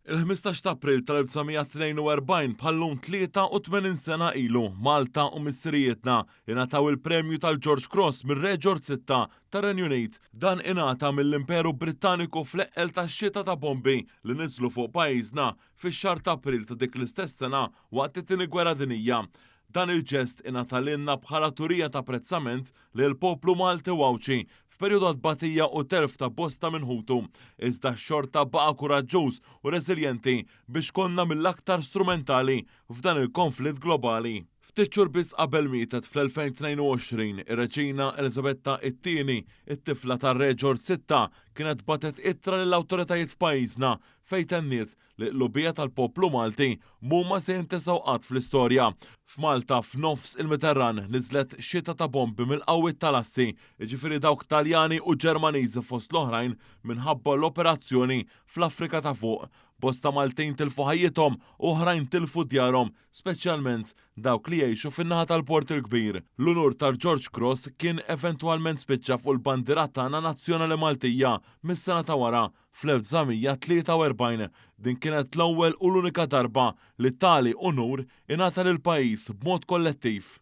Il-15 ta' April tal-1942 bħal-lum 83 sena ilu, Malta u missirijietna ingħataw il-premju tal-George Cross mir-Re Ġorġ Sitta tar-Renju Unit. Dan ingħata mill-Imperu Brittaniku fl-eqqel tax-xita ta' bombi li niżlu fuq pajjiżna fix-xahar ta' April ta' dik l-istess sena waqt it-Tieni Gwerra Dinjija. Dan il-ġest ingħata lilna bħala turija ta' apprezzament lill-poplu Malti u Għawdxi f'perjodu ta' tbatija u telf ta' bosta minn ħutu, iżda xorta baqa' kuraġġuż u reżiljenti biex konna mill-aktar strumentali f'dan il-konflitt globali. Ftit xhur biss qabel mietet fl-2022, ir-Reġina Eliżabetta it-Tieni, it-tifla tar-Re Ġorġ Sitta, kienet bagħtet ittra lill-awtoritajiet f'pajjiżna fejn tenniet li l-qlubija tal-poplu Malti m'huma se jintesew qatt fl-istorja. F'Malta, f'nofs il-Mediterran, niżlet xita ta' bombi mill-qawwiet tal-assi, jiġifieri dawk Taljani u Ġermaniżi fost l-oħrajn minħabba l-operazzjoni fl-Afrika ta' Fuq. Bosta Maltin tilfu ħajjithom u oħrajn tilfu djarhom, speċjalment dawk li jgħixu fin-naħa tal-Port il-Kbir. L-unur tal-George Cross kien eventwalment spiċċa fuq il-bandiera tagħna nazzjonali Maltija mis-sena ta' wara Fl-1943, din kienet l-ewwel u l-unika darba li tali unur ingħata lil pajjiż b'mod kollettiv.